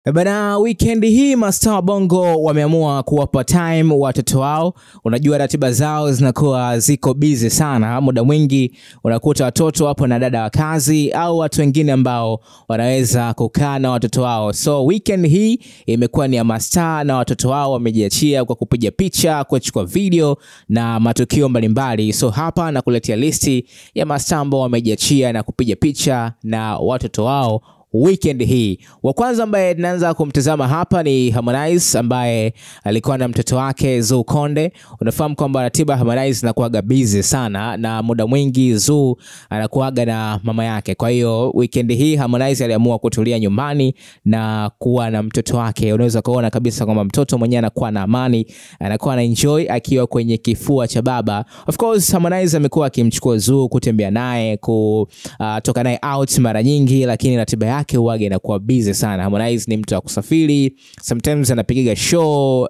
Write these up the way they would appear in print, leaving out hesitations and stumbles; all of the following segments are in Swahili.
Bana, weekend hii mastaa wa Bongo wameamua kuwapa time watoto wao. Unajua ratiba zao zinakuwa ziko busy sana. Muda mwingi unakuta watoto wapo na dada wa kazi au watu wengine ambao wanaweza kukaa na watoto wao. So weekend hii imekuwa ni ya mastaa na watoto wao wamejiachia kwa kupiga picha, kuchukua video na matukio mbalimbali. So hapa nakuletea listi ya mastaa ambao wamejiachia na kupiga picha na watoto wao weekend hii. Wa kwanza ambaye tunaanza kumtazama hapa ni Harmonize ambaye alikuwa na mtoto wake Zuu Konde. Unafahamu kwamba ratiba Harmonize inakuwaga busy sana na muda mwingi Zuu anakuwaga na mama yake. Kwa hiyo weekend hii Harmonize aliamua kutulia nyumbani na kuwa na mtoto wake. Unaweza kuona kabisa kwamba mtoto mwenyewe anakuwa na amani, anakuwa na enjoy akiwa kwenye kifua cha baba. Of course Harmonize amekuwa akimchukua Zuu kutembea naye, kutoka naye out mara nyingi, lakini ratiba yake huwaga inakuwa busy sana. Harmonize ni mtu wa kusafiri, sometimes anapiga show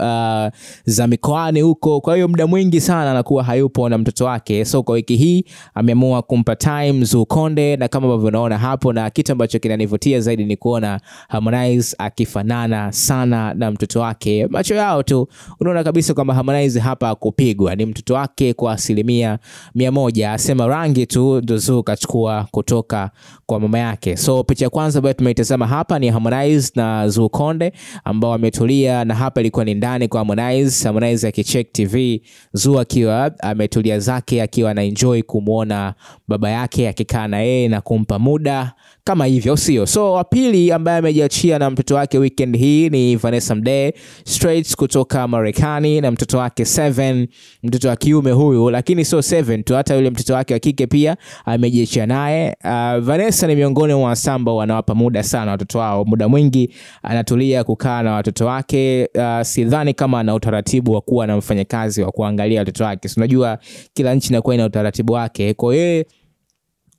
za mikoani huko. Kwa hiyo muda mwingi sana anakuwa hayupo na mtoto wake. So kwa wiki hii ameamua kumpa time Zuu Konde, na kama ambavyo unaona hapo, na kitu ambacho kinanivutia zaidi ni kuona Harmonize akifanana sana na mtoto wake. Macho yao tu unaona kabisa kwamba Harmonize hapa kupigwa ni mtoto wake kwa 100%. Asema rangi tu ndo Zuu kachukua kutoka kwa mama yake. So picha ya kwanza ambayo tumeitazama hapa ni Harmonize na Zuu Konde ambao wametulia, na hapa ilikuwa ni ndani kwa Harmonize, Harmonize akicheck TV, Zuu akiwa ametulia zake akiwa ana enjoy kumuona baba yake akikaa na yeye na kumpa muda kama hivyo, sio? So wa pili ambaye amejiachia na mtoto wake weekend hii ni Vanessa Mdee straight kutoka Marekani na mtoto wake Seven, mtoto wa kiume huyu, lakini sio Seven tu, hata yule mtoto wake wa kike pia amejiachia naye. Vanessa ni miongoni mwa wasamba wanawapa muda sana watoto wao. Muda mwingi anatulia kukaa na watoto wake. Sidhani kama ana utaratibu wa kuwa na mfanyakazi wa kuangalia watoto wake. Si unajua kila nchi inakuwa ina utaratibu wake. Kwa hiyo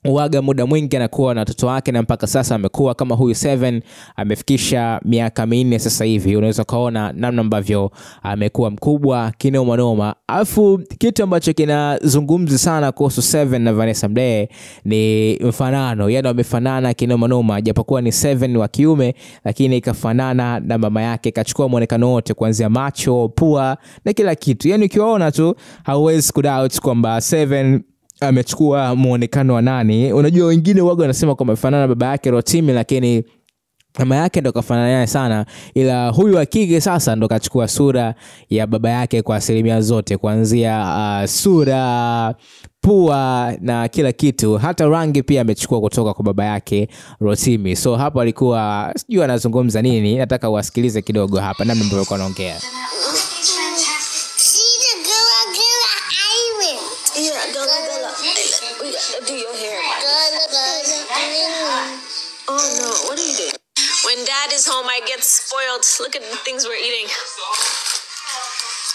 uwaga muda mwingi anakuwa na watoto wake, na mpaka sasa amekuwa kama huyu Seven amefikisha miaka 4 sasa hivi. Unaweza kuona namna ambavyo amekuwa mkubwa kinoma noma. Alafu kitu ambacho kinazungumza sana kuhusu Seven na Vanessa Mdee ni mfanano. Yaani wamefanana kinoma noma, japokuwa ni Seven wa kiume lakini ikafanana na mama yake, kachukua muonekano wote kuanzia macho, pua na kila kitu. Yaani ukiwaona tu hauwezi kudoubt kwamba Seven amechukua muonekano wa nani. Unajua wengine waga wanasema kwamba amefanana baba yake Rotimi, lakini mama yake ndo kafanana naye sana, ila huyu wa kike sasa ndo kachukua sura ya baba yake kwa asilimia zote, kuanzia sura, pua na kila kitu. Hata rangi pia amechukua kutoka kwa baba yake Rotimi. So hapo alikuwa sijui anazungumza nini, nataka uwasikilize kidogo hapa namna ambavyo alikuwa anaongea. Do your hair. Oh no, what are you doing? When Dad is home, I get spoiled. Look at the things we're eating.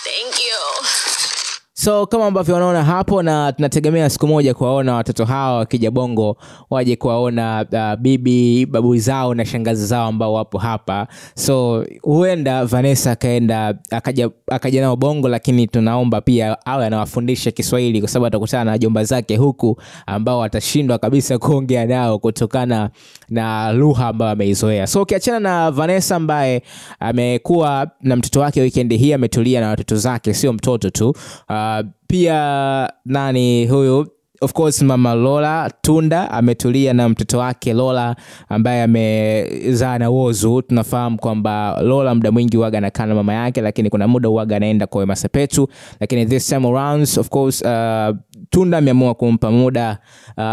Thank you. So kama ambavyo unaona hapo, na tunategemea siku moja kuwaona watoto hawa wakija Bongo, waje kuwaona bibi, babu zao na shangazi zao ambao wapo hapa. So huenda Vanessa akaenda akaja nao Bongo, lakini tunaomba pia awe anawafundisha Kiswahili kwa sababu atakutana na jomba zake huku ambao watashindwa kabisa kuongea nao kutokana na lugha ambayo ameizoea. So ukiachana na Vanessa ambaye amekuwa na mtoto wake weekend hii, ametulia na watoto zake, sio mtoto tu. Pia nani huyu, of course mama Lola Tunda ametulia na mtoto wake Lola ambaye amezaa na Whozu. Tunafahamu kwamba Lola muda mwingi huaga anakaa na mama yake, lakini kuna muda huaga anaenda kwa Wema Sepetu, lakini this time around of course Tunda ameamua kumpa muda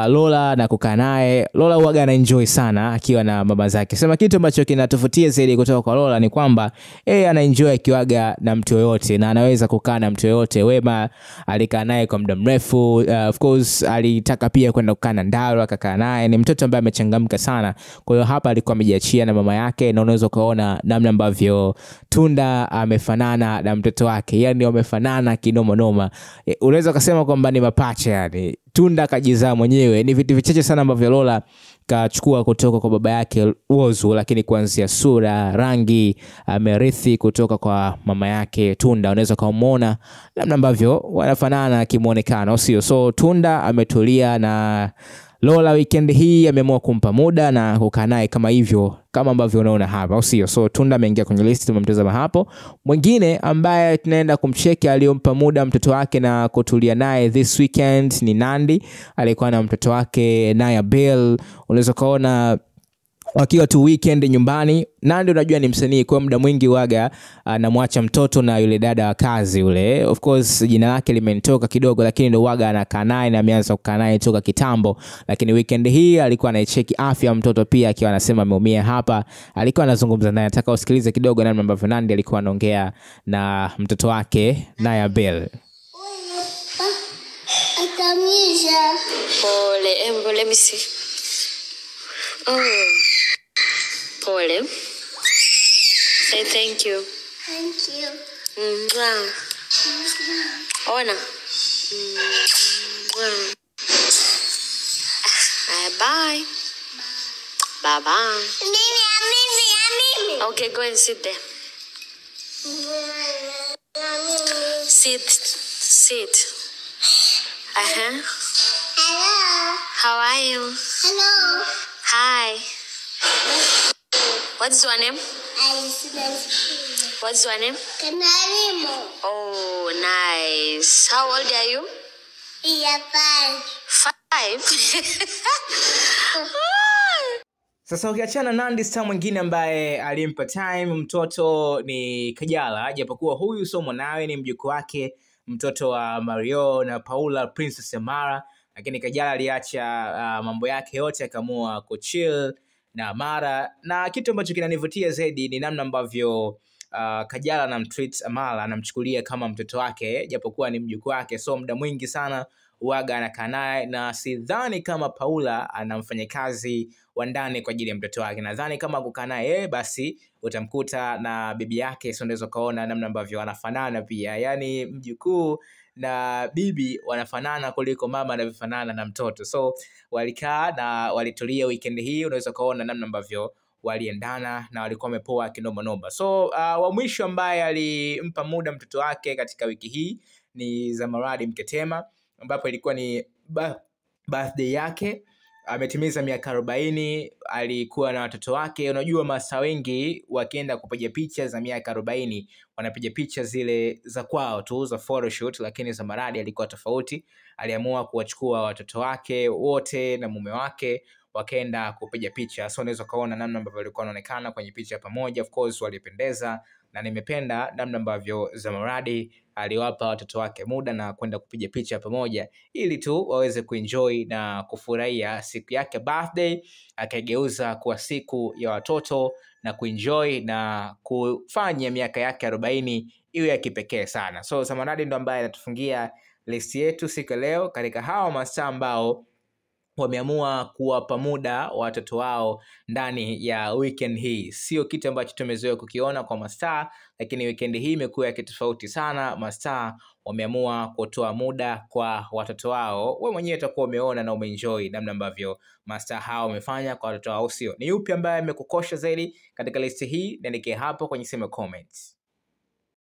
Lola na kukaa naye. Lola huaga ana enjoy sana akiwa na mama zake. Sema kitu ambacho kinatofautiana zaidi kutoka kwa Lola ni kwamba yeye ana enjoy akiwaga na mtu yoyote na anaweza kukaa na mtu yoyote. Wema alikaa naye kwa muda mrefu. Of course alitaka pia kwenda kukaa na Ndaro akakaa naye. Ni mtoto ambaye amechangamka sana. Kwa hiyo hapa alikuwa amejiachia na mama yake, na unaweza kuona namna ambavyo Tunda amefanana na mtoto wake. Yaani wamefanana kinoma noma. Unaweza kusema kwamba ni mapacha yani. Tunda kajizaa mwenyewe. Ni vitu vichache sana ambavyo Lola kachukua kutoka kwa baba yake Whozu, lakini kuanzia sura, rangi amerithi kutoka kwa mama yake Tunda. Unaweza kumuona namna ambavyo wanafanana kimuonekano, sio? So Tunda ametulia na Lola weekend hii ameamua kumpa muda na kukaa naye kama hivyo, kama ambavyo unaona hapa, au sio? So Tunda ameingia kwenye list, tumemtazama hapo. Mwingine ambaye tunaenda kumcheki aliyompa muda mtoto wake na kutulia naye this weekend ni Nandy. Alikuwa na mtoto wake Naya Bell. Unaweza kuona wakiwa tu weekend nyumbani. Nandy unajua ni msanii, kwa muda mwingi waga anamwacha mtoto na yule dada wa kazi yule. Of course jina lake limenitoka kidogo, lakini ndo waga anakaa naye na ameanza kukaa naye toka kitambo. Lakini weekend hii alikuwa anaicheki afya mtoto pia, akiwa anasema ameumia hapa. Alikuwa anazungumza naye. Nataka usikilize kidogo namna ambavyo Nandy alikuwa anaongea na mtoto wake Naya Bell. Pole, let me see. Oh. Pole. Say thank you. Thank you. Mwah. Ona. Mwah. Bye. Bye. Bye. Mimi. Okay, go and sit there. Sit. Sit. Uh-huh. Hello. How are you? Hello. Hi. What's your name? What's your name? Kanarimo. Oh, nice. How old are you? Yeah, 5. 5? Sasa ukiachana Nandy, star mwingine ambaye alimpa time mtoto ni Kajala, japokuwa huyu sio mwanawe, ni mjukuu wake, mtoto wa Mario na Paula Princess Amara. Lakini Kajala aliacha mambo yake yote akaamua kuchill na Amara, na kitu ambacho kinanivutia zaidi ni namna ambavyo Kajala anamtreat Amara, anamchukulia kama mtoto wake japokuwa ni mjukuu wake. So muda mwingi sana waga anakaa naye, na sidhani kama Paula ana mfanyakazi wa ndani kwa ajili ya mtoto wake. Nadhani kama kukaa naye basi utamkuta na bibi yake, so unaweza kaona namna ambavyo wanafanana pia. Yaani mjukuu na bibi wanafanana kuliko mama anavyofanana na mtoto. So walikaa na walitulia weekend hii, unaweza kaona namna ambavyo waliendana na walikuwa wamepoa kinoma noma. So wa mwisho ambaye alimpa muda mtoto wake katika wiki hii ni Zamaradi Mketema, ambapo ilikuwa ni birthday yake. Ametimiza miaka 40, alikuwa na watoto wake. Unajua masa wengi wakienda kupiga picha za miaka 40 wanapiga picha zile za kwao tu za photoshoot, lakini Zamaradi alikuwa tofauti. Aliamua kuwachukua watoto wake wote na mume wake wakaenda kupiga picha. So unaweza kuona namna ambavyo walikuwa wanaonekana kwenye picha pamoja. Of course walipendeza, na nimependa namna ambavyo Zamaradi aliwapa watoto wake muda na kwenda kupiga picha pamoja ili tu waweze kuenjoy na kufurahia siku yake birthday, akaigeuza kuwa siku ya watoto na kuenjoy na kufanya miaka yake 40 iwe ya kipekee sana. So Zamaradi ndo ambaye anatufungia list yetu siku ya leo katika hawa mastaa ambao wameamua kuwapa muda watoto wao ndani ya weekend hii. Sio kitu ambacho tumezoea kukiona kwa mastaa, lakini weekend hii imekuwa ya kitofauti sana. Mastaa wameamua kutoa muda kwa watoto wao. Wewe mwenyewe utakuwa umeona na umeenjoy namna ambavyo mastaa hao wamefanya kwa watoto wao, sio? Ni yupi ambaye amekukosha zaidi katika list hii? Niandikie hapo kwenye sehemu ya comments.